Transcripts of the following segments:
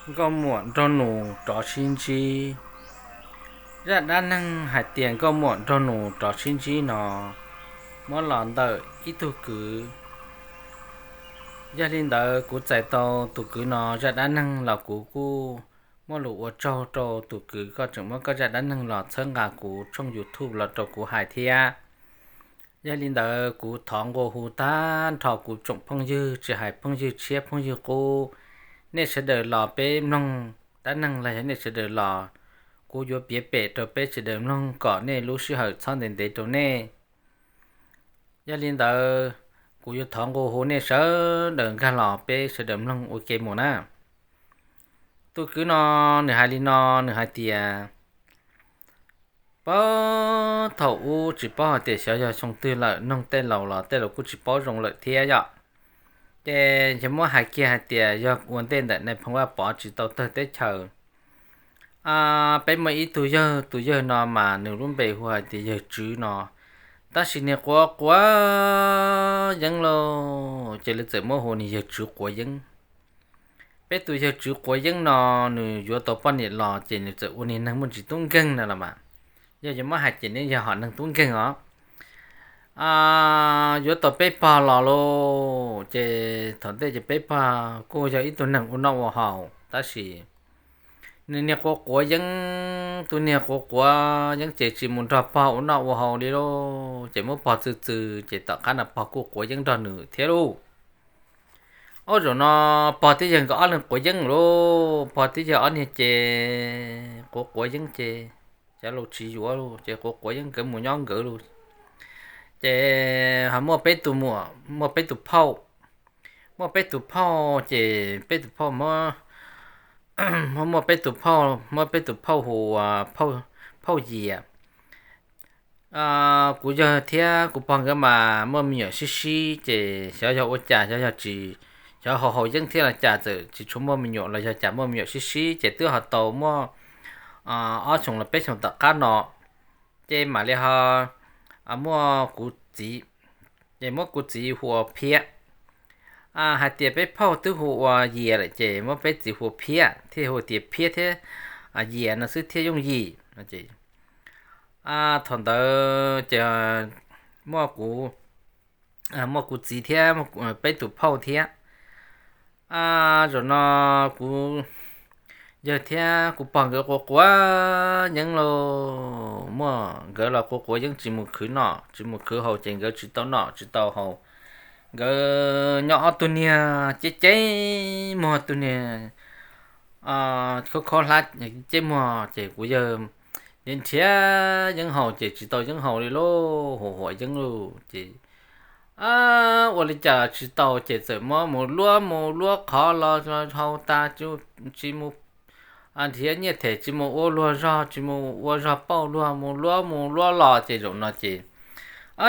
Nkauj muam nraug nus rov sib ntsib. Zaj dab neeg hais tias nkauj muam nraug nus rov sib ntsib no muab los ntawm ib tug kwv. Yog li ntawd kuv txais tau tus kwv no zaj dab neeg los kuv kuj muaj lus ua tsaug rau tus kwv koj tseem muab koj zaj dab neeg los txhawb nqa kuv tshooj YouTube los rau kuv hais thiab. Yog li ntawd kuv thov nqua hu tag nrho kuv tsoom phooj ywg, tsis hais phooj ywg tshiab phooj ywg qub, nej sawv daws los peb mloog dab neeg los yog nej sawv daws los, kuv yuav piav pem rau peb sawv daws mloog kom nej lub sij hawm txhob ntev ntev rau nej. Yog li ntawd, kuv yuav thov nqua hu nej sawv daws nkag los peb sawv daws mloog ua ke mus na. Tus kwv no nws hais li no, nws hais tias, paub thaum ub tsis paub hais tias xyov yog xyoo twg lawm, noog tej laus los tej laus kuj tsis paub zoo lawm thiab yom. Ces yog muab hais kiag hais tias yog ua ntej ntawm nais phoo Vaj Pov tsis tau tawg teb chaws, peb muaj ib tug yawg, tus yawg no mas nws lub npe hu hais tias yawg Tswv no, tab sis niag quav quav yeeb lauj, ces lawv txawm muab hu niag yawg Tswv quav yeeb. Peb tus yawg Tswv quav yeeb no, nws yuav tau poj niam los ces nws txawm ua niag neeg muaj ntsis tub nkeeg na los mas, yog yuav muab hais ces nws yog hom neeg tub nkeeg os. Yuav tau peb pog los lauj, ces thaum ntej ces peb pog kuj yog ib tug neeg ua noj ua haus tab sis nws niag quav quav yeeb, tus niag quav quav yeeb ces tsis mus nrog pog ua noj ua haus li lauj, ces muab pog txwm txwm ces tom qab no pog kuj quav yeeb nrog nws thiab lauj. Ob zaum no pog thiab yawg nkawd ob leeg quav yeeb lauj, pog thiab yawg ob niag ces quav quav yeeb ces cov laus tsis yuav lauj, ces quav quav yeeb nkawd mus nyob nkawd lauj. Ces ho muaj peb tus muam, muaj peb tus phauj, muaj peb tus phauj ces peb tus phauj, muaj peb tus phauj, muaj peb tus phauj hu ua phauj Yias. Kuv yawg thiab kuv pog nkawd mas muaj me nyuam sib sib ces xyov yog ua cas, xyov yog tsis, xyov haus haus yeeb thiab los cas txawm tsis tshua muaj me nyuam los yog cas muaj me nyuam sib sib ces twb ho tau muaj ob xyoos los peb xyoos tom qab no, ces mam li ho muaj kuv txiv, ces muab kuv txiv hu ua Phiab. Hais tias peb phauj twb hu ua Yias lawm ces muab peb txiv hu ua Phiab, thiaj hu tias Phiab thiab Yias no xwb thiaj yooj yim. Thaum ntawd ces muaj kuv, muaj kuv txiv thiab peb tus phauj thiab. Zaum no kuv yawg thiab kuv pog nkawd quav quav yeeb lauj, muaj nkawd los quav quav yeeb tsis mus khwv noj tsis mus khwv haus ces nkawd tsis tau noj tsis tau haus. Nkawd nyob ob tug niag ceb ceb muag, tus niag khaub khaub hlab ceb muag ces kuv yawg nrhiav nrhiav yeeb haus ces tsis tau yeeb haus li lauj, huam huam yeeb lauj ces ua li cas tsis tau ces txawm muab mus luab mus luab qhov los haus tas, tsis mus nrhiav nyiaj them, tsis mus ua luag zog, tsis mus ua zog pauj luag, mus luab mus luab los ces zaum no ces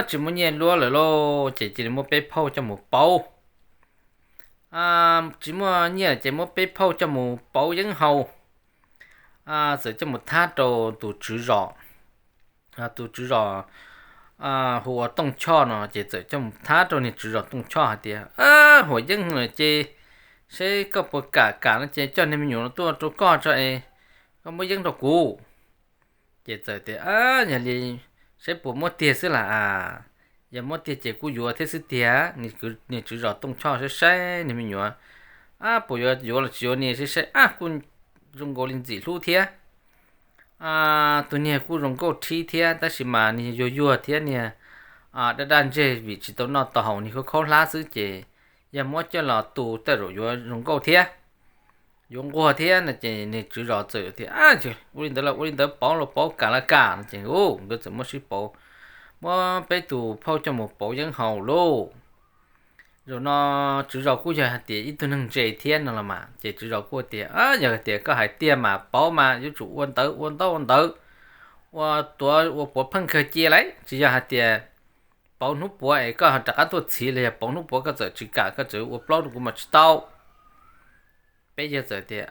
tsis muaj nyiaj luab lawm lauj, ces cia li muab peb phauj coj mus pauv. Tsis muaj nyiaj ces muab peb phauj coj mus pauv yeeb haus. Txawm coj mus thab rau tus tswv zos, tus tswv zos hu ua Tooj Choj no ces txawm coj mus thab rau niag tswv zos Tooj Choj hais tias, huam yeeb lawm ces seb koj puas kam, kam no ces coj niag me nyuam no tuaj rau koj tso es koj muab yeeb rau kuv. Ces txawm tias, yog li seb puas muab tiag xwb las as, yog muab tiag ces kuj yuav thiab xwb tiag. Niag tswv zos Tooj Choj saib saib niag me nyuam, puas yuav yuav los tsis yuav, niag saib saib kuj zoo nkaus li ntxim hlub thiab. Tus niag kuj zoo nkauj rhib thiab tab sis mas niag yuag yuag thiab niag daj daj ntseg vim tsis tau noj tau haus, niag khaub khaub hlab xwb ces yog muab coj los tu tej zaum yuav zoo nkauj thiab, yuav nquag thiab no ces niag tswv zos txawm tias, ua li ntawd los ua li ntawd, pauv los pauv, kam los kam no ces nkawd txawm muab sib pauv, muab peb tus phauj coj mus pauv yeeb haus lauj. Zaum no tswv zos kuj yog hais tias ib tug neeg ntse thiab no los mas ces tswv zos kuj tias, yog hais tias koj hais tiag mas pauv mas yuav tsum ua ntawd ua ntaub ua ntawv, ua tuav ua puav pheej kawg cia lauj, tsis yog hais tias pauv hnub puav es koj rov qab tuaj txhiv los yog pauv hnub puav koj txawm tsis kam koj txawm ua plaub rau kuv mas tsis tau. Peb yawg txawm tias,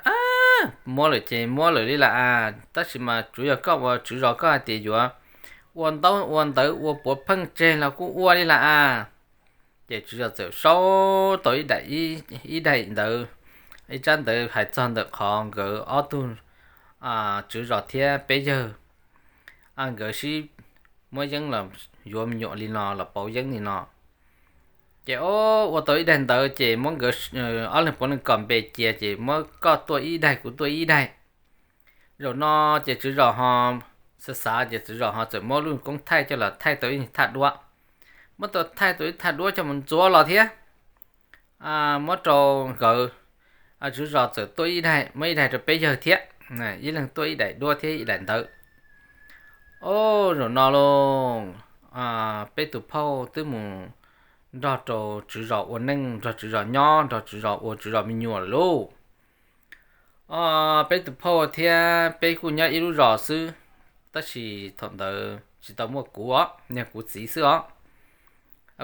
muab lawm ces muab lawm li las as, tab sis mas tsuav yog koj ua tswv zos koj hais tias yuav ua ntaub ua ntawv ua puav pheej tseg los kuj ua li las as. Ces tswv zos txawm sau tau ib daim ntawv, ib tsab ntawv hais txog ntawm qhov nkawd ob tug tswv zos thiab peb yawg nkawd sib muab yeeb los yuav me nyuam li no los pauv yeeb li no. Ces o, ua tau ib daim ntawv ces muab nkawd ob leeg puav leej kom npe cia ces muab koj tuaj ib daim kuv tuaj ib daim. Zaum no ces tswv zos ho xav xav ces tswv zos ho txawm muab lub koob thaij coj los thaij tau ib thaj duab, muab tau thaij tau ib thaj duab coj mus ntxuav los thiab muab rau nkawd, tswv zos txawm tuaj ib daim, muab ib daim rau peb yawg thiab, ib leeg tuaj ib daim duab thiab ib daim ntawv. O, zaum no lauj, peb tus phauj twb mus nrog rau tswv zos ua neej, nrog tswv zos nyob, nrog tswv zos ua tswv zos me nyuam lawm lauj. O, peb tus phauj thiab peb kuj nyob ib lub zos xwb, tab sis thaum ntawd tsis tau muaj kuv os, yog kuv txiv xwb os.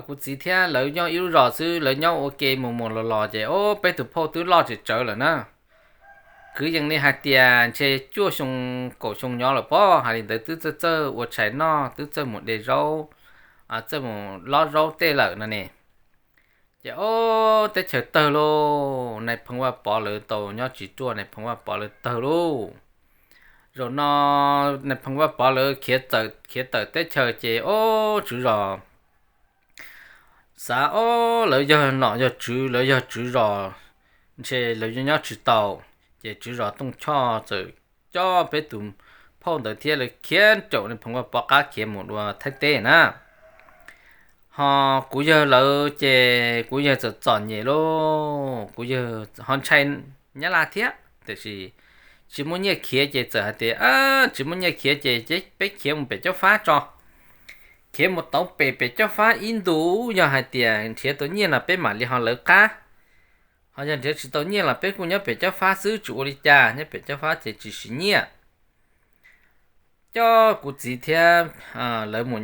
Kuv txiv thiab lawv nyob ib lub zos xwb, lawv nyob ua ke mus mus los los ces o, peb tus phauj twb loj tsawv tsawv lawm na. Kwv yees li hais tias ntshe cuaj xyoo kaum xyoo nyob lawm pob, hais li ntawd twb txawj txawj ua tshais noj, twb txawj mus de zaub, txawj mus lob zaub tej lawm no ne. Ces o, teb chaws tawg lauj, nais phoo Vaj Pov lawv tau nyob tsis ruaj, nais phoo Vaj Pov lawv tawg lauj. Zaum no nais phoo Vaj Pov lawv khiav tawm teb chaws ces o, tswv zos xav o, lawv yog nom yog tswv, lawv yog tswv zos, ntshe lawv yuav nyob tsis tau. Ces tswv zos Tooj Choj txawm coj peb tus phauj ntawd thiab lawv khiav raum nais phoo Vaj Pov qab khiav mus dua Thaib teb na. Ho kuv yawg lawv ces kuv yawg txawm txom nyem lauj, kuv yawg ho ntshai Nyab Laj thiab, tiam sis tsis muaj nyiaj khiav ces txawm hais tias tsis muaj nyiaj khiav ces peb khiav mus pem Cob Fab tso. Khiav mus tauv pem pem Cob Fab ib ntus, yog hais tias nrhiav tau nyiaj no peb mam li ho lawv qab. Ho yog nrhiav tsis tau nyiaj los peb kuj nyob pem Cob Fab xwb tsis ua li cas, nyob pem Cob Fab ces tsis siv nyiaj. Coj kuv txiv thiab lawv mus,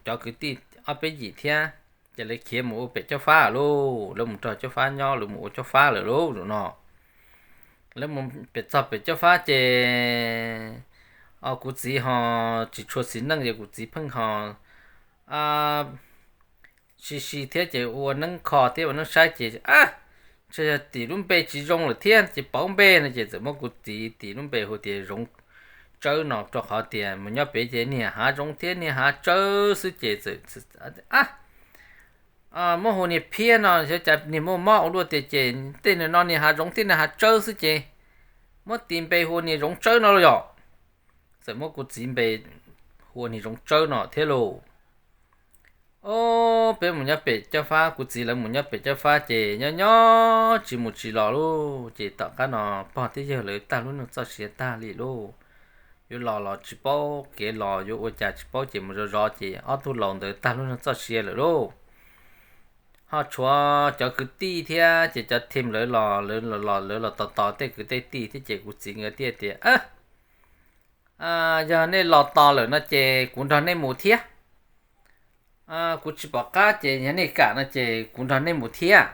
cov kwv tij ob peb yim thiab, ces lawv khiav mus ua pem Cob Fab lauj, lawv mus rau Cob Fab nyob, lawv mus ua Cob Fab lawm lauj zaum no. Lawv mus pem txog pem Cob Fab ces kuv txiv ho tsis tshua xis neej ces kuv txiv pheej ho si si thiab ces ua neeb kho thiab ua neeb saib ces a, ntshe yog tim lub npe tsis zoo lawm thiab ces pauv npe no ces txawm muab kuv txiv tim lub npe hu tias Zoov Tsawb no, rau qhov tias mus nyob pem ces niag hav zoov thiab niag hav tsawb xwb ces txawm a, muab hu niag phiab no xyov cas niag muaj mob ua luaj tiag ces tej no niag hav zoov thiab niag hav tsawb xwb ces muab tis npe hu niag Zoov Tsawb no lauj yom. Txawm muab kuv txiv npe hu ua niag Zoov Tsawb no thiab lauj. O, peb mus nyob pem Cob Fab, kuv txiv lawv mus nyob pem Cob Fab ces nyob nyob tsis mus tsis los lauj. Ces tom qab no pog thiab yawg lawv tag lub neej txoj sia tag li lauj. Yuav los los tsis paub kev los, yuav ua cas tsis paub ces mus zov zov ces ob tug laus ntawd tag lub neej txoj sia lawm lauj. Ho tshuav cov kwv tij thiab ces cov thim lawv los, lawv los tos tos tej kwv tej tij thiab ces kuv txiv nkawd thiaj tias, yog nej los tos lawm no ces kuv nrog nej mus thiab. Kuv tsis pom qab ces yog nej kam no ces kuv nrog nej mus thiab.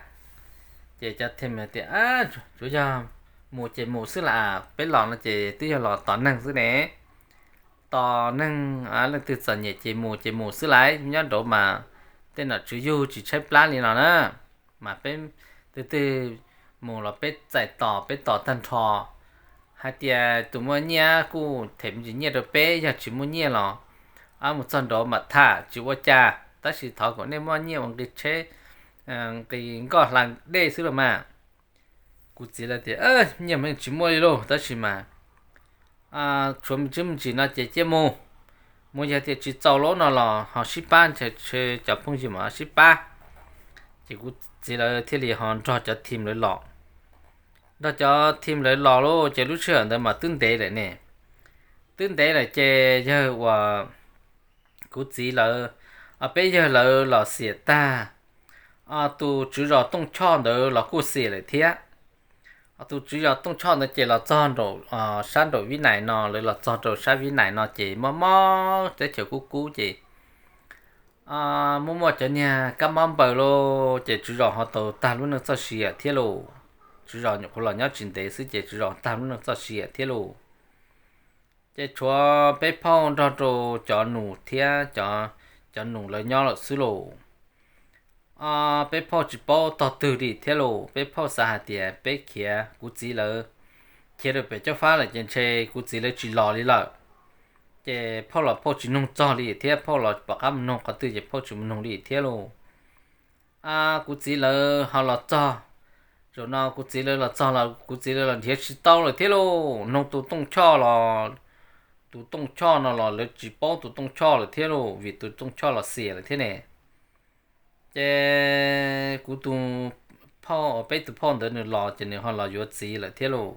Ces cov thim tias, tsuav yog mus ces mus xwb las, peb los no ces twb yog los tos neeg xwb ne. Tos neeg, leej twg txom nyem ces mus ces mus xwb las, nyob nraud mas tej nom tswv yug tsis tshaib plab li no na. Mas peb twg twg mus los peb txais tos, peb tos tag nrho. Hais tias tus muaj nyiaj kuj them me ntsis nyiaj rau peb, yog tsis muaj nyiaj los mus txog nraud mam tham tsis ua cas, tab sis thov kom nej muaj nyiaj ua nqi tsheb, nqi nkoj hla dej xwb los mas. Kuv txiv lawv tias, nyiaj mas tsis muaj li lauj, tab sis mas tshuav me ntsis me ntsis no ces cia mus. Mus yog tias tsis txaus lawm no los ho sib pab, ntshe cov phooj ywg mas ho sib pab. Ces kuv txiv lawv thiaj li ho nrog cov thim lawv los. Nrog cov thim lawv los lauj, ces lub sij hawm ntawd mas twb ntev lawm ne. Twb ntev lawm ces yawg uas kuv txiv lawv, peb yawg lawv los xiam tag, tus tswv zos Tooj Choj ntawd los kuj xiam lawm thiab. Tus tswv zos Tooj Choj ntawd ces los txog nraum, sab nraum Vib Nais no, lawv los txog rau sab Vib Nais no ces mob mob teb chaws kub kub ces muaj muaj cov niag kab mob npaws lauj, ces tswv zos ho tau tag lub neej txoj sia thiab lauj. Tswv zos nyuam qhuav los nyob tsis ntev xwb ces tswv zos tag lub neej txoj sia thiab lauj. Ces tshuav peb phauj nrog rau cov nus thiab, cov nus lawv nyob lawm xwb lauj. Peb phauj tsis paub tog twg li thiab lauj. Peb phauj xav hais tias peb khiav, kuv txiv lawv khiav rau pem cob fab lawm ces ntshe kuv txiv lawv tsis los li lawm. Ces phauj los phauj tsis nug txog li thiab, phauj los pom qab mus nug qhov twg ces phauj tsis mus nug li thiab lauj. Kuv txiv lawv ho los txog, zaum no kuv txiv lawv los txog los kuv txiv lawv los nrhiav tsis tau lawm thiab lauj. Nug tus Tooj Choj los, tus Tooj Choj no los lawv tsis paub tus Tooj Choj lawm thiab lauj, vim tus Tooj Choj los xiam lawm thiab ne. Ces kuv tus phauj, peb tus phauj ntawd nws los ces nws ho los yuav txiv lawm thiab lauj.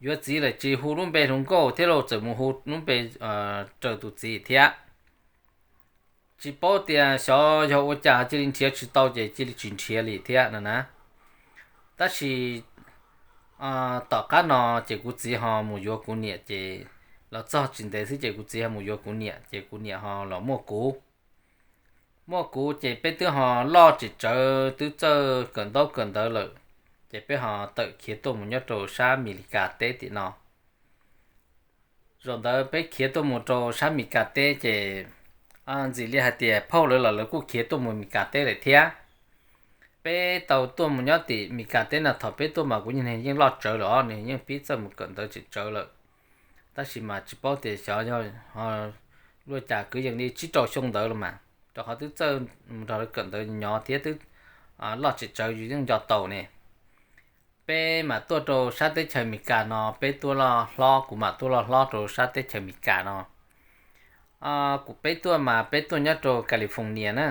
Yuav txiv lawm tsis hu lub npe hluas nkauj thiab lauj, txawm mus hu lub npe raws tus txiv thiab. Tsis paub tias xyov yog ua cas cia li nrhiav tsis tau ces cia li tsis nrhiav li thiab no na. Tab sis tom qab no ces kuv txiv ho mus yuav kuv niam ces los txog tsis ntev xwb ces kuv txiv ho mus yuav kuv niam ces kuv niam ho los muaj kuv. Muaj kuv ces peb twb ho loj tsis tsawv twb txawj kawm ntaub kawm ntawv lawm, ces peb ho tawm khiav tuaj mus nyob rau sab Mis Lis Kas teb tim no. Zaum ntawd peb khiav tuaj mus rau sab Mis Kas teb ces ntxim li hais tias phauj lawv los lawv kuj khiav tuaj mus Mis Kas teb lawm thiab. Peb tau tuaj mus nyob tim Mis Kas teb no, thaum peb tuaj mas kuv niag yeej loj tsawv lawm os, nws yeej pib txawj mus kawm ntawv tsis tsawv lawm. Tab sis mas tsis paub tias xyov yog luaj cas kwv yees li tsib rau xyoo ntawd los mas, rau qhov twb txawj mus nrog lawv kawm ntawv nyob thiab twb loj tsis tsawv yus yeej nco tau ne. Peb mam tuaj rau sab teb chaws Amelikas no, peb tuaj loj hlob, kuv mam tuaj loj hlob rau sab teb chaws Amelikas no. Kuv peb tuaj mas peb tuaj nyob rau California na.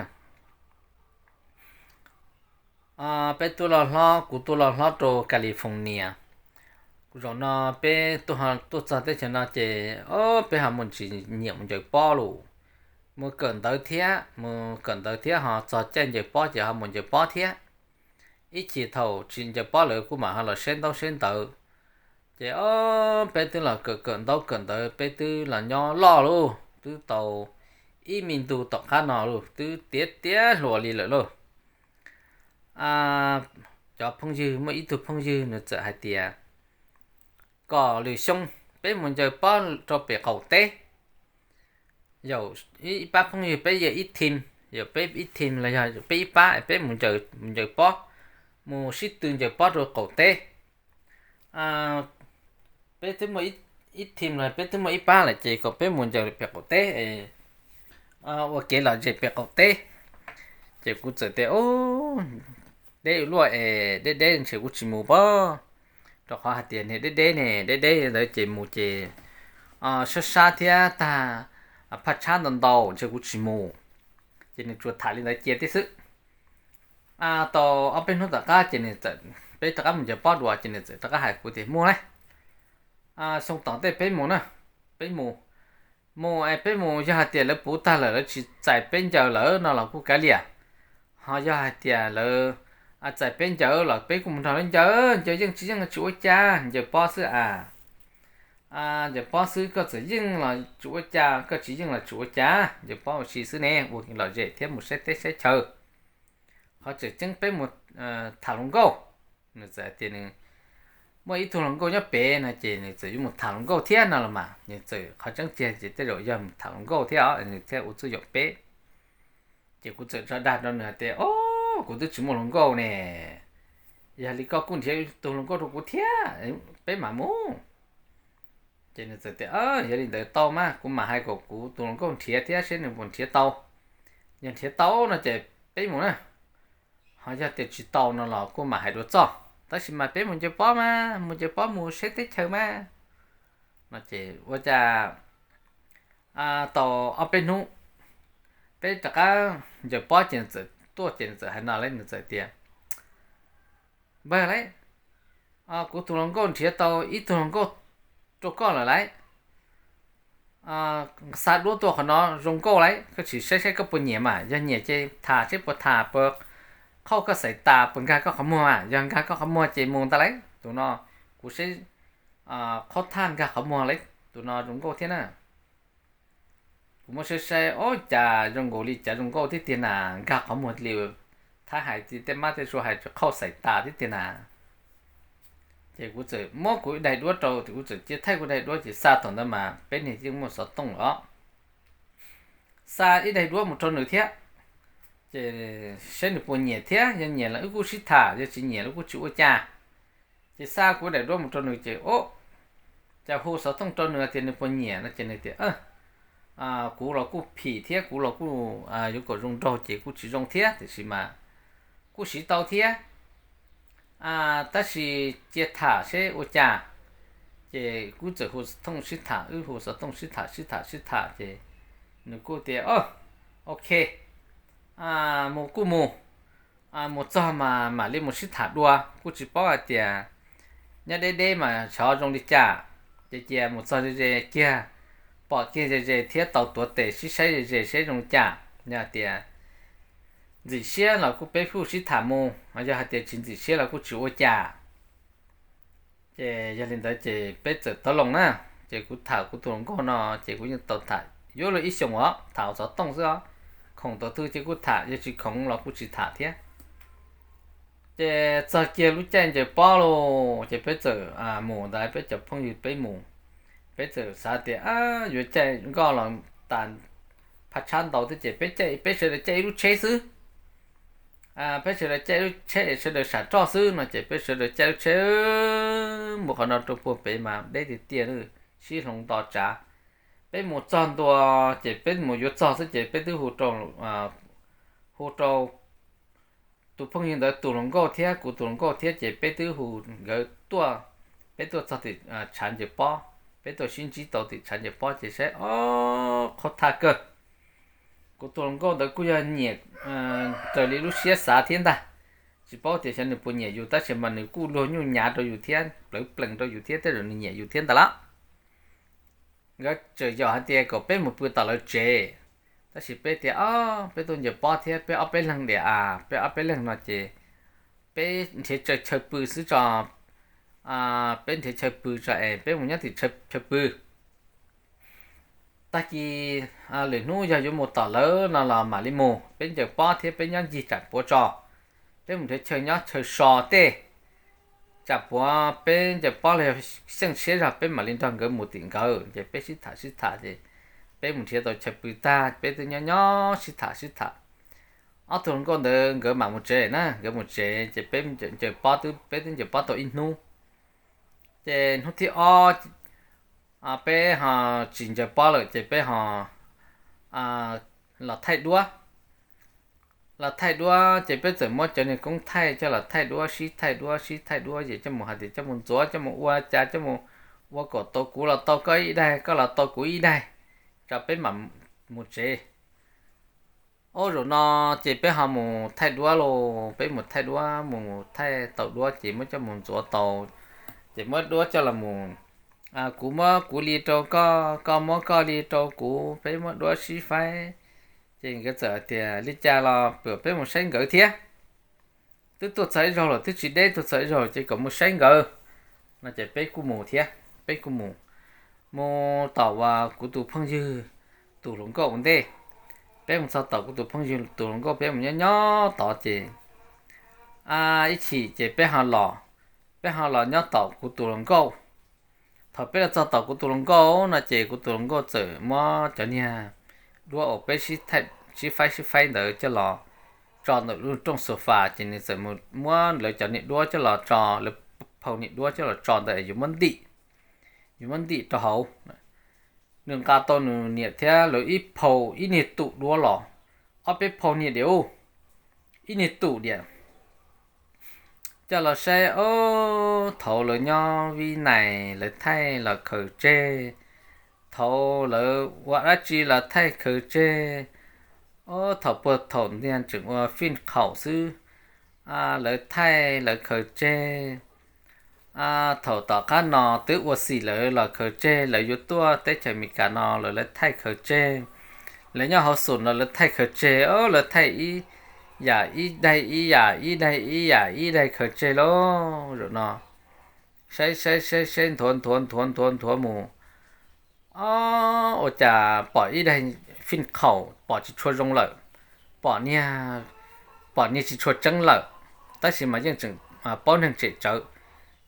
Peb tuaj loj hlob, kuv tuaj loj hlob rau California. Zaum no peb tuaj txog teb chaws no ces peb ho mus tsis nyiam mus ncaws pob lawm. Mus kawm ntawv thiab, mus kawm ntawv thiab ho txog caij ncaws pob ces ho mus ncaws pob thiab. Ib chim thaum tsis ncaws pob lawv kuj mam ho los seb ntaub seb ntawv. Ces peb twb los kawm kawm ntaub kawm ntawv, peb twb los nyob loj lauj, twb tau ib me ntu tom qab no lauj, twb tiav tiav hluas li lawm lauj. Cov phooj ywg, muaj ib tug phooj ywg nws txawm hais tias kom lwm xyoo peb mus ncaws pob rau pem qaum teb. Yog ib pab phooj ywg, peb yog ib team, yog peb ib team los yog peb ib pab, peb mus ncaws pob, mus sib tw ncaws pob rau qaum teb. Peb twb muaj ib team los peb twb muaj ib pab lawm ces kom peb mus ncaws pem qaum teb, ua kev lom zem pem qaum teb. Ces kuv txawm tias, deb luaj es deb deb ntshe kuv tsis mus pob, rau qhov hais tias niag deb deb ne, deb deb ntawd ces mus ces sab sab thiab tag phaj tshab ntau ntau ntshe kuv tsis mus. Ces nws tsuas tham li ntawd cia tib xwb. Tau ob peb hnub tom qab ces nws txawm, peb rov qab mus ncaws pob dua ces nws txawm rov qab hais kuv tias, mus lauj, xyoo tom ntej peb mus na, peb mus. Mus es peb mus, yog hais tias lawv puv tag lawm lawv tsis txais peb ncaws lawm no los kuj kav liam. Ho yog hais tias lawv txais peb ncaws los peb kuj mus nrog lawv ncaws, ncaws yeej tsis yeej tsis ua cas, ncaws pob xwb a. Ncaws pob xwb, koj txawm yeej los tsis ua cas, koj tsis yeej los tsis ua cas, ncaws pob ua si xwb ne, ua lom zem thiab mus saib teb saib chaw. Qhov tseem ceeb peb mus tham hluas nkauj. Nws txawm hais tias nws muaj ib tug hluas nkauj nyob pem no ces nws txawm yuav mus tham hluas nkauj thiab no los mas, nws txawm qhov tseeb tiag ces tej zaum yog mus tham hluas nkauj thiab os, nws thiaj ua txuj yoom peb. Ces kuv txawm tso dag rau nws hais tias, o, kuv twb tsis muaj hluas nkauj ne, yog li koj kuj nrhiav tus hluas nkauj rau kuv thiab, peb mam mus. Ces nws txawm tias, yog li ntawd tau mas, kuv mam hais kom kuv tus hluas nkauj nrhiav thiab seb nws puas nrhiav tau. Yog nrhiav tau no ces peb mus na, ho yog tias tsis tau no los kuj mam hais dua txoj, tab sis mas peb mus ncaws pob mas, mus ncaws pob mus saib teb chaws mas. No ces ua cas tau ob peb hnub, peb rov qab ncaws pob ces nws txawm tuaj ces nws txawm hais no lauj, nws txawm tias, npawg lauj, kuv tus hluas nkauj nrhiav tau ib tug hluas nkauj rau koj lawm lauj. Xa duab tuaj qhov no zoo nkauj lauj, koj sim saib saib koj puas nyiam mas, yog nyiam ces tham seb puas tham, puas qhaub koj xaiv tas, puas nkag koj qhov muag mas, yog nkag koj qhov muag ces mus ntag lauj. Tus no kuv saib qhaub thaj nkag qhov muag lauj, tus no zoo nkauj thiab na. Kuv muab saib saib, o, cas zoo nkaus li cas zoo nkauj thiab tiag na, nkag qhov muag li thab hais tej mab tej sua hais tsis qhaub xaiv tas thiab tiag na. Ces kuv txawm muab kuv ib daim duab rau, kuv txawm cia thaij kuv daim duab ces xa thaum ntawd mas peb niag yeej muaj xov tooj lawm os. Xa ib daim duab mus rau nws thiab. Ces saib nws puas nyiam thiab, yog nyiam los wb kuj sib tham, yog tsis nyiam los kuj tsis ua cas. Ces xa kuv daim duab mus rau nws ces, o, cas hu xov tooj rau nws tias nws puas nyiam no ces nws tias, kuv los kuj phim thiab kuv los kuj yuav kom zoo nraug ces kuj tsis zoo thiab, tiam sis mas kuj siv tau thiab. Tab sis cia tham seb ua cas. Ces kuv txawm hu xov tooj sib tham, wb hu xov tooj sib tham sib tham sib tham ces nws kuj tias, ok, mus kuj mus, mus txog mas mam li mus sib tham dua, kuj tsis paub hais tias nyob deb deb mas xyov zoo li cas. Ces cia mus txog ze ze kiag, pom kiag ze ze thiab tau tuav tes sib saib ze ze seb zoo li cas. Yog hais tias ntxim siab los kuj peb kuj sib tham mus, yog hais tias tsis ntxim siab los kuj tsis ua cas. Ces yog li ntawd ces peb txawm tau loo na. Ces kuv tham kuv tus hluas nkauj no ces kuv yeej tau tham yuav luag ib xyoos os, tham xov tooj xwb os. Khoom tau twg ces kuj tham, yog tsis khoom los kuj tsis tham thiab. Ces txog kiag lub caij ncaws pob lauj, ces peb txawm mus ntawd, peb cov phooj ywg peb mus, peb txawm xav tias yuav caij nkoj los tas phaj tshab ntau thiab ces peb caij, peb sawv daws caij ib lub tsheb xwb. Peb sawv daws caij ib lub tsheb es sawv daws sam roj xwb no ces peb sawv daws caij lub tsheb mus qhov no rau puag pem mas deb tiag tiag, sib hloov nto tsav. Peb mus txog ntua ces peb mus yuav txog xwb ces peb twb hu rau, hu rau tus phooj ywg ntawd tus hluas nkauj thiab kuv tus hluas nkauj thiab ces peb twb hu nkawd tuaj. Peb tuaj txog tim tshav ncaws pob, peb tuaj sib ntsib tau tim tshav ncaws pob ces saib, o, qhov thaj kawg. Kuv tus hluas nkauj ntawd kuj yog nyiam raws li lub siab xav thiab ntag. Tsis paub tias xyov nws puas nyiam yus tab sis mas nws kuj luag nyuj nyav rau yus thiab plawv plees rau yus thiab tej zaum nws nyiam yus thiab ntag lauj. Nkawd txawm yaum hais tias kom peb mus pw tom lawv tsev, tab sis peb tias, o, peb tuaj ncaws pob thiab peb ob peb leeg diam, peb ob peb leeg no ces peb nrhiav chaw pw xwb tso. Peb nrhiav chaw pw tso es peb mus nyob tim chaw pw. Tag kis lwm hnub yog yuav mus tom lawv no los mam li mus, peb ncaws pob thiab peb nyob ncig tsam puav tso. Peb mus nrhiav chaw nyob chaw so tej, tsam puav peb ncaws pob los yog xyeej siab zog peb mam li nrog nkawd mus tim nkawd. Ces peb sib tham sib tham ces peb mus nrhiav tau chaw pw tag peb twb nyob nyob sib tham sib tham. Ob tug hluas nkauj ntawd nkawd mam mus tsev na, nkawd mus tsev ces peb ncaws pob twb, peb twb ncaws pob tau ib hnub. Ces hnub thib ob peb ho tsis ncaws pob lawm ces peb ho los thaij duab. Los thaij duab ces peb txawm muab cov niag koob thaij coj los thaij duab, sib thaij duab sib thaij duab ces coj mus hais tias coj mus ntxuav, coj mus ua cas, coj mus ua kom tau kuv los tau koj ib daig, koj los tau kuv ib daig, tso peb mam mus tsev. Ob zaum no ces peb ho mus thaij duab lauj, peb mus thaij duab, mus thaij tau duab ces muab coj mus ntxuav tau, ces muab duab coj los mus, kuv muab kuv li rau koj, koj muab koj li rau kuv, peb muab duab sib faib. Ces nkawd txawm hais tias li cas los peb mus saib nkawd thiab. Twb tuaj txog ib zaug lawm, twb tsis deb, tuaj txog ib zaug ces kom mus saib nkawd no ces peb kuj mus thiab, peb kuj mus, mus tom uas kuv tus phooj ywg tus hluas nkauj ua ntej. Peb mus txog tom kuv tus phooj ywg tus hluas nkauj, peb mus nyob nyob tod ces ib chim ces peb ho los, peb ho los nyob tom kuv tus hluas nkauj. Thaum peb los txog tom kuv tus hluas nkauj no ces kuv tus hluas nkauj txawm muab cov niag duab uas peb sib faib sib faib ntawd coj los tso ntawm lub rooj sofa, ces nws txawm muab lawv cov niag duab coj los tso, lawv phau niag duab coj los tso ntawd yuav muab ntim, yuav muab ntim rau hauv. Nws nqa tau nws niam thiab lawv ib phau, ib niag tum duab los, ob peb phau niag diam, ib niag tum diam. Coj los saib, o, thaud lawv nyob Vib Nais lawv thaij los khaws tseg, thaud lawv ua dab tsi los thaij khaws tseg, o, thaum puag thaum ntiag tseem ua fij khaum xwb, lawv thaij lawv khaws tseg. Thaum tom qab no twb ua xim lawv los khaws tseg, lawv yuav tuaj teb chaws Amelikas no lawv, lawv thaij khaws tseg. Lawv nyob hauv xum no lawv thaij khaws tseg, o, lawv thaij ib yam ib daig ib yam ib daig ib yam ib daig khaws tseg lauj. Zaum no saib saib saib saib nthuav nthuav nthuav nthuav nthuav mus, o, ua cas pom ib daig fij khaum pom tsis tshua zoo lawm, pom niag, pom niag tsis tshua tseeb lawm, tab sis mas yeej tseem paub neeg tsem tsawv.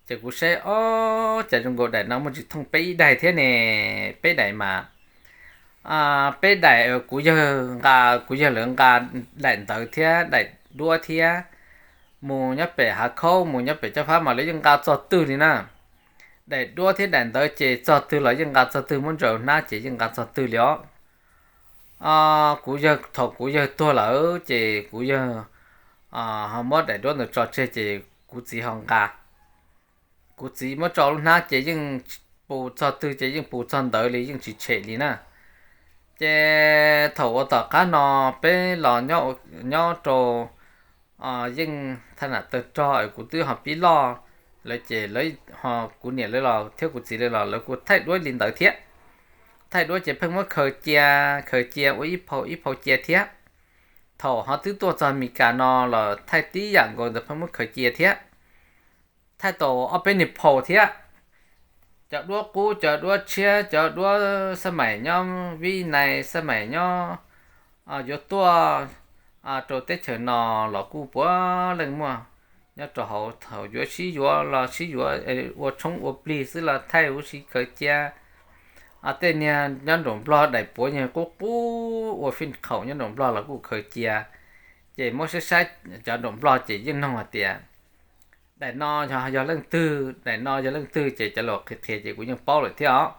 Ces kuv saib, o, cas zoo nkaus daim no muaj tsis thooj peb ib daig thiab ne, peb daim mas peb daim, kuv yawg nqa, kuv yawg lawv nqa daim ntawv thiab daim duab thiab mus nyob pem hav khaub, mus nyob pem cob fab mas lawv yeej nqa txog twg li na. Daim duab thiab daim ntawv ces txog twg los yeej nqa txog twg, muab ntsaws hnab ces yeej nqa txog twg li os. Kuv yawg, thaum kuv yawg tuag lawm ces kuv yawg ho muab daim duab ntawd tso tseg ces kuv txiv ho nqa. Kuv txiv muab tso lub hnab ces yeej pus txog twg ces yeej pus txog ntawd li, yeej tsis tshem li na. Ces thaum uas tom qab no peb los nyob rau, yeej thaj nam tawg rog es kuv twb ho pib loj lawm ces lawv ho, kuv niam lawv los thiab kuv txiv lawv los lawv kuj thaij duab li ntawd thiab. Thaij duab ces pheej muab khaws cia, khaws cia ua ib phau ib phau cia thiab. Thaum ho twb tuaj txog Meskas no los thaij tib yam nkaus ntawd pheej muab khaws cia thiab. Thaij tau ob peb niag phau thiab, cov duab qub, cov duab tshiab, cov duab xab maim nyob Vib Nais, xab maim nyob yuav tuaj rau teb chaws no los kuj puav leej muaj nyob rau hauv. Thaum yuav sib yuav los sib yuav ua tshoob ua plig xwb los thaij huv si khaws cia. Tej niag nyob nraum Nplog daim puav nyuag qub qub ua fij qhaum nyob nraum Nplog los kuj khaws cia. Ces muab saib saib cov nraum Nplog ces yeej nug hais tias daim no yog leej twg, daim no yog leej twg ces cov laus qhia qhia ces kuv yeej paub lawm thiab os.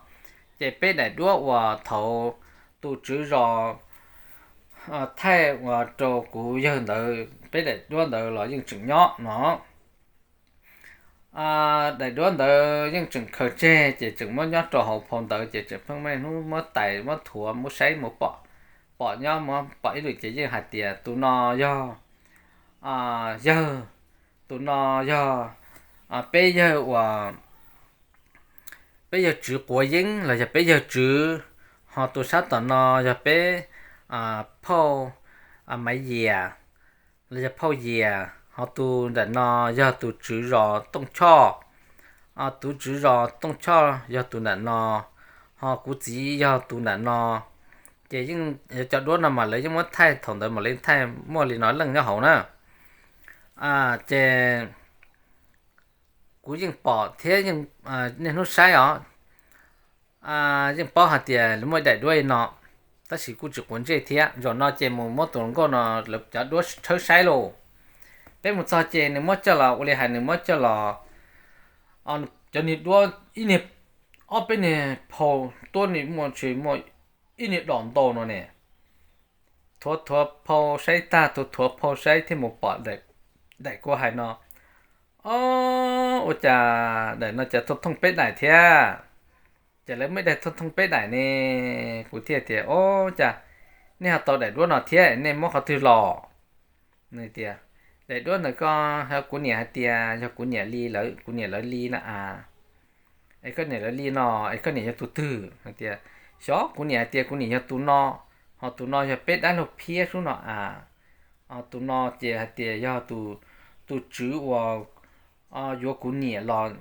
Ces peb daim duab uas thaum tus tswv zos thaij uas rau kuv yawg ntawd, peb daim duab ntawd los yeej tseem nyob no. Daim duab ntawd yeej tseem khaws tseg ces tseem muab nyob rau hauv phau ntawv ces tseem pheej muaj hnub muab tais muab thuav muab saib mus pom, pom nyob muab pom ib lwm ces yeej hais tias tus no yog, yawg, tus no yog peb yawg uas, peb yawg tswv Quav Yeeb los yog peb yawg tswv, ho tus sab tom no yog peb phauj Maiv Yias los yog phauj Yias, ho tus nram no yog tus tswv zos Tooj Choj, tus tswv zos Tooj Choj yog tus nram no, ho kuv txiv yog tus nram no. Ces yeej cov duab no mas lawv yeej muab thaij, thaum ntawd mas lawv thaij muaj li no leej nyob hauv na. Ces kuv yeej pom thiab, niaj hnub saib os, yeej paub hais tias lawv muaj ib daim duab li no, tab sis kuj tsis quav ntsej thiab. Zaum no ces mus muab tus hluas nkauj no lawv cov duab tshawb saib lauj. Peb mus txog ces nws muab coj los ua li hais, nws muab coj los, cov niag duab ib niag, ob peb niag phau tuab ni muaj tsis muaj ib niag dos ntau no ne. Thuav thuav phau saib tag, thuav thuav phau saib thiab mus pom daim kuv hais no. Ob, ua cas daim no cas thooj thooj peb daim thiab? Ces lawv muaj ib daim thooj thooj peb daim ne. Kuv thiaj tias, Ob, cas nej ho tau daim duab no thiab, nej muab qhov twg los? Nws tias, Daim duab ntawm ko, kuv niam hais tias yog kuv niam li lawv, kuv niam lawv li no a. Es koj niam lawv li no, es koj niam yog tus twg? Hais tias, Xyov, kuv niam hais tias kuv niam yog tus no, ho tus no yog peb dab laug Phiab sub no a. Tus no ces hais tias yog tus tswv uas yuav kuv niam los,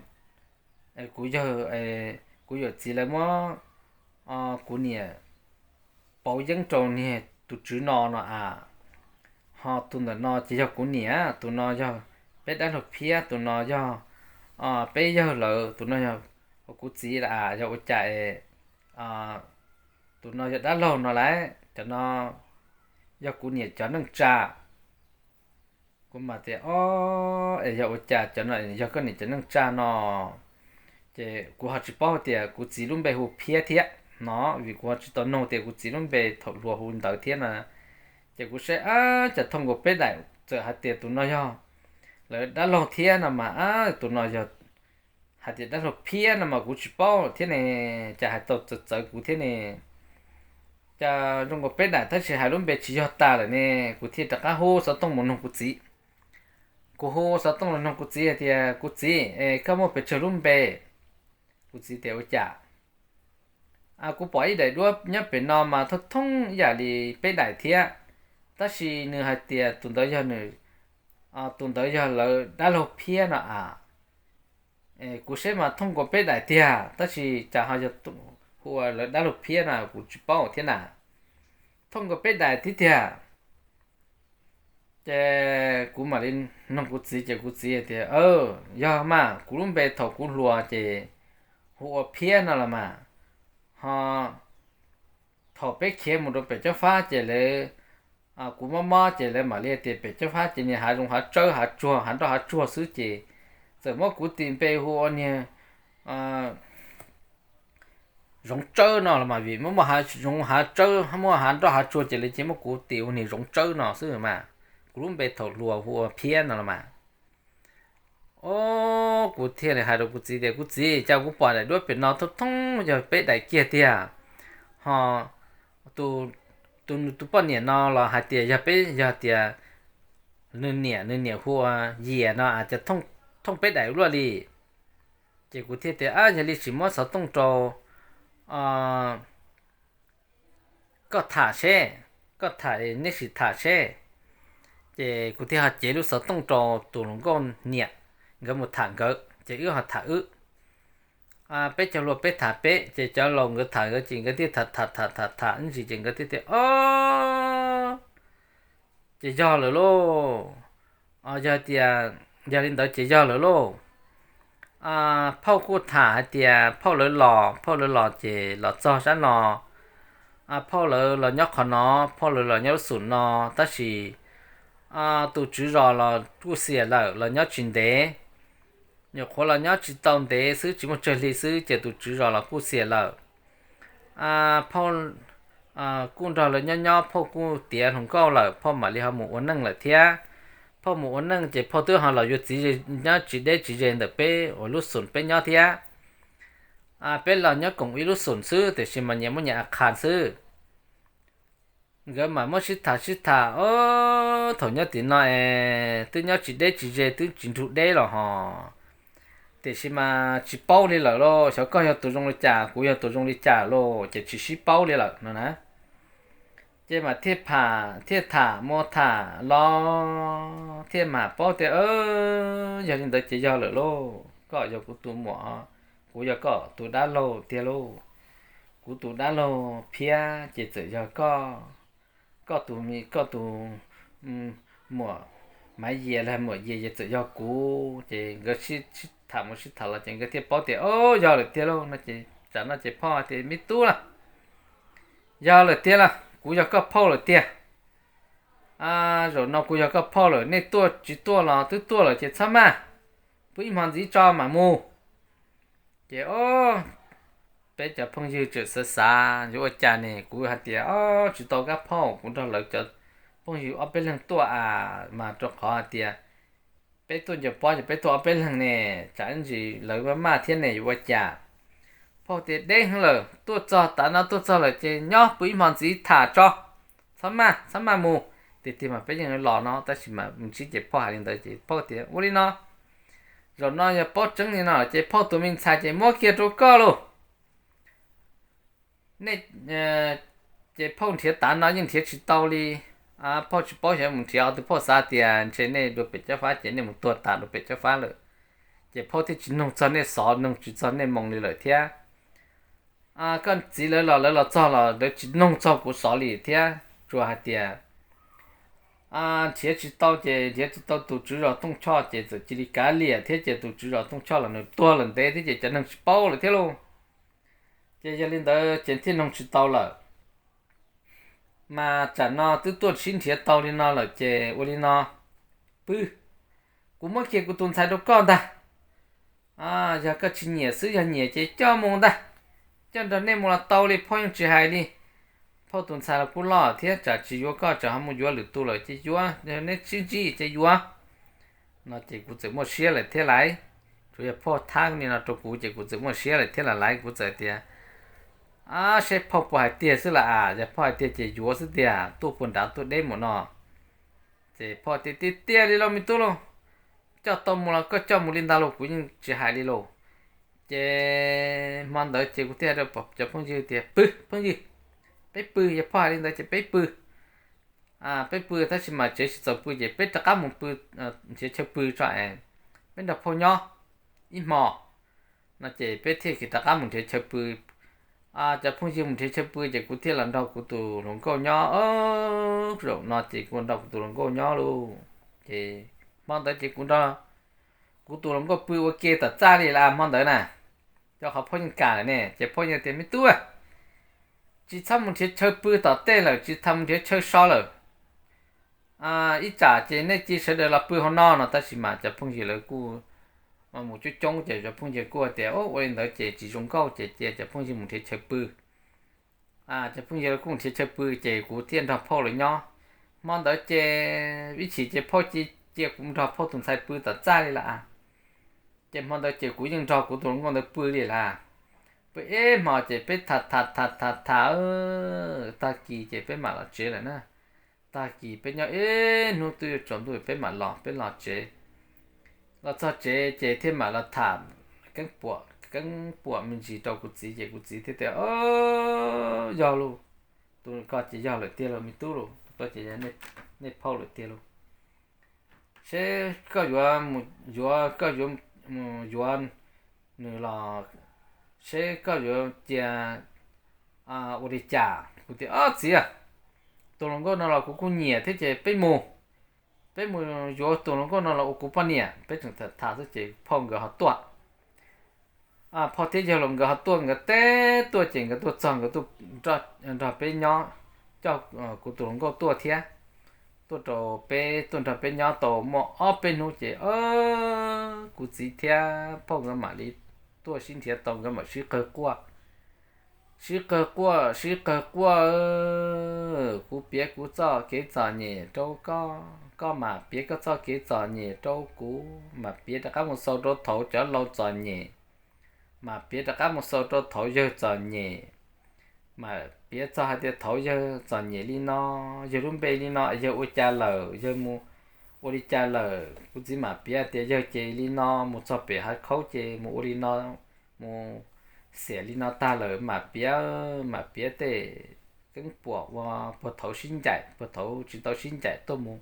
kuv yawg, kuv yawm txiv lawv muab kuv niam pauv yeeb rau niag tus tswv no no a. Ho tus ntawm no ces yog kuv niam, tus no yog peb dab laug Phiab, tus no yog peb yawg lawv, tus no yog kuv txiv a, yog ua cas es tus no yog dab laug no lauj, cov no yog kuv niam cov neej tsa. Kuv mas tias, Ob, es yog ua cas cov no yog koj niam cov neej tsa no? Ces kuv ho tsis paub tias kuv txiv lub npe hu Phiab thiab no, vim kuv ho tsis tau nug tias kuv txiv lub npe thaum hluas hu ntawd thiab na. Ces kuv saib, Ab, cas thooj nkaus peb daim txawm hais tias tus no yog lawv dab laug thiab no mas, ab, tus no yog hais tias dab laug Phiab no mas kuv tsis paub thiab ne, cas hais tau txawv txawv kuv thiab ne. Cas zoo nkaus peb daim tab sis hais lub npe tsis yog tas lawm ne. Kuv thiaj rov qab hu xov tooj mus nug kuv txiv. Kuv hu xov tooj los nug kuv txiv hais tias, Kuv txiv, es koj muaj pes tsawg lub npe? Kuv txiv tias, Ua cas? Kuv pom ib daim duab nyob pem no mas thooj thooj ib yam li peb daim thiab, tab sis nws hais tias tus ntawd yog nws, tus ntawd yog lawv dab laug Phiab no a. Kuv saib mas thooj nkaus peb daim tiag, tab sis cas ho yog hu ua lawv dab laug Phiab no kuv tsis paub thiab na. Thooj nkaus peb daim thiab tiag. Ces kuv mam li nug kuv txiv ces kuv txiv tias, Yog mas, kuv lub npe thaum kuv hluas ces hu ua Phiab no los mas, ho thaum peb khiav mus rau pem cob fab ces lawv, kuv mob mob ces lawv mam li tias pem cob fab ces niag hav zoov hav tsawb hav tsuag hav nroj hav tsuag xwb ces txawm muab kuv tis npe hu ua niag zoov tsawb no los mas vim muaj muaj hav zoov hav tsawb muaj hav nroj hav tsuag ces lawv cia muab kuv tis ua niag zoov tsawb no xwb mas. Kuv lub npe thaum hluas hu ua Phiab no los mas. Os, kuv thiaj li hais rau kuv txiv tias, kuv txiv, cas kuv pom daim duab pem no thoob thoob yog peb daim kiag tiag, ho tus, tus poj niam no los hais tias yog peb, yog tias nws niam, nws niam hu ua Yias no cas thooj peb daim luaj li. Ces kuv thiaj tias, yog li sim muab xov tooj rau koj tham seb, koj tham, neb sim tham seb. Ces kuv thiaj ho cev lub xov tooj rau tus hluas nkauj niam, nkawd mus tham nkawd ces wb ho tham wb. Peb cov hluas peb tham peb ces cov laus nkawd tham nkawd ces nkawd thiaj tham tham tham tham tham ib ntsis ces nkawd thiaj tias, o, ces yog lawm lauj. Yog tias yog li ntawd ces yog lawm lauj. Phauj kuj tham hais tias phauj lawv los, phauj lawv los ces los txog sab no, phauj lawv los nyob qhov no, phauj lawv los nyob lub xum no, tab sis tus tswv zos los kuj xiam lawm, los nyob tsis ntev, nyuam qhuav los nyob tsis tau ntev xwb, tsis muaj tsawg hli xwb ces tus tswv zos los kuj xiam lawm. Phauj kuj nrog lawv nyob nyob, phauj kuj tiav hluas nkauj lawm, phauj mam li ho mus ua neej lawm thiab. Phauj mus ua neej ces phauj twb ho los yuav txiv nyob tsis deb tsis ze ntawm peb uas lub xum peb nyob thiab. Peb los nyob koom ib lub xum xwb, tiam sis mas nyias muaj nyias a qhas xwb. Nkawd mam muab sib tham sib tham, o, thaum nyob tim no es twb nyob tsis deb tsis ze, twb tsis nrug deb los hos, tiam sis mas tsis paub li lawm lauj, xyov koj yog tus zoo li cas, kuv yog tus zoo li cas lauj, ces tsis sib paub li lawm no na. Ces mas thiaj tham, thiaj tham mus tham los thiaj mam paub tias, yog li ntawd ces yog lawm lauj, koj yog kuv tus muam, kuv yog koj tus dab laug tiag lauj. Kuv tus dab laug Phiab ces txawm yog koj, koj tus, koj tus muam Maiv Yias los Muam Yias ces txawm yog kuv. Ces nkawd sib tham mus sib tham los ces nkawd thiaj paub tias, o, yog lawm tiag lauj no ces tsam no ces phauj hais tias, me tub lauj, yog lawm tiag lauj, kuv yog koj phauj lawm tiag. Zaum no kuv yog koj phauj lawm, nej tuaj tsis tuaj los twb tuaj lawm ces txhob maj, pw ib hmo ntxiv tso mam mus. Ces o, peb cov phooj ywg tseem xav xav yuav ua cas ne, kuv hais tias, o, tsis tau kab phauj, kuv nrog lawv cov phooj ywg ob peb leeg tuaj a, mas rau qhov hais tias peb tuaj ncaws pob ces peb tuaj ob peb leeg ne, tsam ib ntsis lawv maj maj thiab ne yuav ua cas. Phauj tias, deb heev lawm, tuaj txog tav no tuaj txog lawm ces nyob pw ib hmo ntxiv tham tso, txhob maj txhob maj mus. Tiag tiag mas peb yeej los no tab sis mas mus ntsib ces phauj hais li ntawd ces phauj tias, ua li no, zaum no yog paub tseeb li no ces phauj tus me ntxhais ces muab kiag rau koj lauj. Nej, ces phauj nrhiav tav no yeej nrhiav tsis tau li. Phauj tsis paub xyov mus nrhiav qhov twg, phauj xav tias ntshe nej dua pem cob fab ces nej mus tuag tas dua pem cob fab lawm, ces phauj thiaj tsis noog txog nej xov, noog tsis txog nej moo li lawm thiab. Koj txiv lawv los lawv los txog los lawv tsis noog txog kuv xov li thiab, tsuas hais tias nrhiav tsis tau ces nrhiav tsis tau tus tswv zos Tooj Choj ces txawm cia li kav liam thiab ces tus tswv zos Tooj Choj los nws tuag lawm ntev thiab ces cov neeg tsis paub lawm thiab lauj. Ces yog li ntawd ces thiaj noog tsis tau lawm. Mas tsam no twb tuaj sib nrhiav tau li no lawm ces ua li no, pw, kuv muab kiag kuv tus ntxhais rau koj ntag. Yog koj tsis nyiam xwb, yog nyiam ces coj mus ntag, coj nrog nej mus los tau li, phauj yeej tsis hais li. Phauj tus ntxhais los kuj loj thiab, tsam tsis yuav koj tsam ho mus yuav lwm tus lawm ces yuav, neb sib ntsib ces yuav. No ces kuv txawm muaj siab lawm thiab lauj. Tsuas yog phauj thab li no rau kuv ces kuv txawm muaj siab lawm thiab lauj. Kuv txawm tias, seb phauj puas hais tiag xwb las as, yog phauj hais tiag ces yuav xwb tiag, tuaj puag nrad tuaj deb mus no. Ces phauj tias, tiag tiag li lauj me tub lauj, coj tau mus los koj coj mus li ntag lauj, kuv yeej tsis hais li lauj. Ces hmo ntawd ces kuv thiaj hais rau cov phooj ywg tias, pw phooj ywg, peb pw, yog phauj hais li ntawd ces peb pw. Peb pw tab sis mas tsev tsis txaus pw ces peb rov qab mus pw, nrhiav chaw pw tso es peb nrog phauj nyob ib hmo. No ces peb thiaj rov qab mus nrhiav chaw pw. Cov phooj ywg mus nrhiav chaw pw ces kuv thiaj los nrog kuv tus hluas nkauj nyob. Zaum no ces kuv nrog kuv tus hluas nkauj nyob lauj. Ces hmo ntawd ces kuv nrog kuv tus hluas nkauj pw ua ke tom txaj li lauj hmo ntawd na. Rau qhov phauj yeej kam lawm ne, ces phauj yeej tias, me tub, tsis txhob mus nrhiav chaw pw tom tej lawm, tsis txhob mus nrhiav chaw so lawm. Ib tsam ces nej cia sawv daws los pw hauv no no. Tab sis mas cov phooj ywg lawv kuj mus coob coob ces cov phooj ywg kuj tias ua li ntawd ces tsis zoo nkauj ces cia cov phooj ywg mus nrhiav chaw pw. Cov phooj ywg lawv kuj mus nrhiav chaw pw ces kuv thiaj nrog phauj lawv nyob. Hmo ntawd ces ib chim ces phauj cia kuv nrog phauj tus ntxhais pw tom txaj li lawm. Ces hmo ntawd ces kuv yeej nrog kuv tus hluas nkauj ntawd pw li lawm. Pw ib hmo ces peb tham tham tham tham tham, tag kis ces peb mam los tsev lawm na. Tag kis peb nyob ib hnub twb yuav tsaus ntuj peb mam los, peb los tsev. Los txog tsev ces thiaj mam los tham keeb puam me ntsis rau kuv txiv ces kuv txiv thiaj tias, Yog lauj, tus ko ces yog lawm tiag lauj me tub lauj, tus ko ces yog nej phauj lawm tiag lauj. Seb koj yuav, yuav, koj yuav mus yuav nws los seb koj yuav cia ua li cas. Kuv tias, Ob txiv, tus hluas nkauj no los kuv kuj nyiam thiab ces peb mus, peb mus yuav tus hluas nkauj no los ua kuv poj niam. Peb tseem tham tham xwb ces phauj nkawd ho tuaj. Phauj thiab yawg laus nkawd ho tuaj, nkawd teb tuaj ces nkawd tuaj txog nkawd tuaj nrog peb nyob, coj kuv tus hluas nkauj tuaj thiab. Tuaj rau peb, tuaj nrog peb nyob tau muaj ob peb hnub ces kuv txiv thiab phauj nkawd mam li tuaj sib nrhiav tau, nkawd mam sib qawg quaj. Sib qawg quaj, sib qawg quaj, kuv piav kuv txoj kev txom nyem rau koj, koj mam piav koj txoj kev txom nyem rau kuv, mam piav rov qab mus xaus rau thaum cov laus txom nyem, mam piav rov qab mus xaus rau thaum yawg txom nyem, mam piav txog hais tias thaum yawg txom nyem li no, yawg lub npe li no, yawg ua cas lawm, yawg mus ua li cas lawm. Kuv txiv mam piav tias yawg ces li no, mus txog pem hav khaub ces mus ua li no, mus xiam li no tag lawm. Mam piav, mam piav tej keeb puam uas puag thaud sib ncaim, puag thaud tsis tau sib ncaim tuaj mus.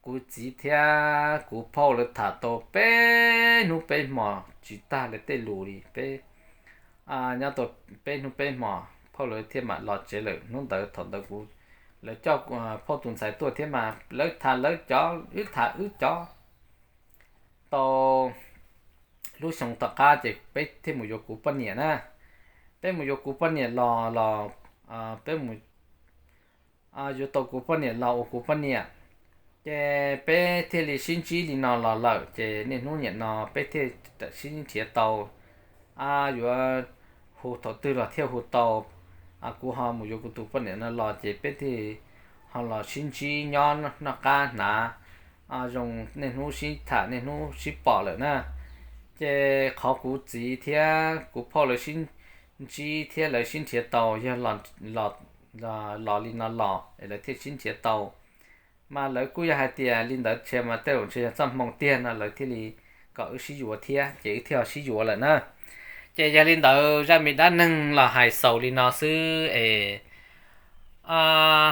Kuv txiv thiab kuv phauj lawv tham tau peb hnub peb hmos tsis tag lawv tej lus li. Peb nyob tau peb hnub peb hmos phauj lawv thiaj mam los tsev lawm. Hnub ntawd thaum ntawd kuv, lawv coj phauj tus ntxhais tuaj thiab mas lawv tham lawv cov, wb tham wb cov. Tau lub xyoo tom qab ces peb thiaj mus yuav kuv poj niam na. Peb mus yuav kuv poj niam los, los peb mus yuav tau kuv poj niam los ua kuv poj niam, ces peb thiaj li sib ntsib li no los lawm. Ces niaj hnub niam no peb thiaj sib nrhiav tau, yuav hu thaum twg los thiaj hu tau. Kuv ho mus yuav kuv tus poj niam no los ces peb thiaj ho los sib ntsib nyob noj qab hnav zoo, niaj hnub sib tham niaj hnub sib pom lawm na. Ces qhov kuv txiv thiab kuv phauj lawv sib ntsib thiab lawv sib nrhiav tau yog los li no los es lawv thiaj sib nrhiav tau. Mas lawv kuj yog hais tias li ntawd ntshe mas tej zaum ntshe yog txoj hmoo tiag no lawv thiaj li kom wb sib yuav thiab ces wb thiaj ho sib yuav lawm na. Ces yog li ntawd zaj me dab neeg los hais xaus li no xwb es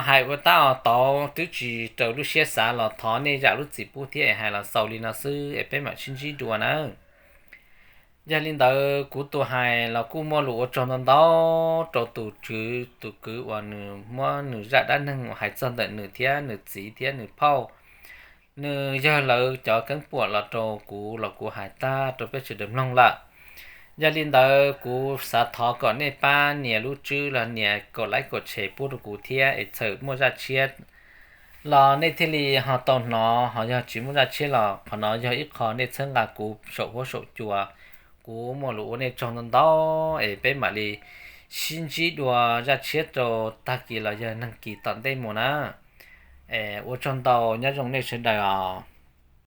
hais ua tab ua tau twb tsis raws lub siab xav los thov nej zam lub txim pub thiab es hais los xaus li no xwb es peb mam sib ntsib dua nawb. Yog li ntawd kuv tus hais los kuj muaj lus ua tsaug ntau ntau rau tus tswv tus kwv uas nws muab nws zaj dab neeg uas hais txog ntawm nws thiab nws txiv thiab nws phauj, nws yawg lawv cov keeb puam los rau kuv los kuv hais tag rau peb sawv daws mloog lawm. Yog li ntawd kuv xav thov kom nej pab nias lub tswb los nias kaum like kaum share pub rau kuv thiab es txawm muaj zaj tshiab los nej thiaj li ho tau hnov, ho yog tsis muaj zaj tshiab los qhov no yog ib qho nej txhawb nqa kuv saum huab saum cua. Kuv muaj lus ua nej tsaug ntau ntau es peb mam li sib ntsib dua zaj tshiab rau tag kis los yog neeg kis tom ntej mus na. Es ua tsaug ntau, nyob zoo nej sawv daws os.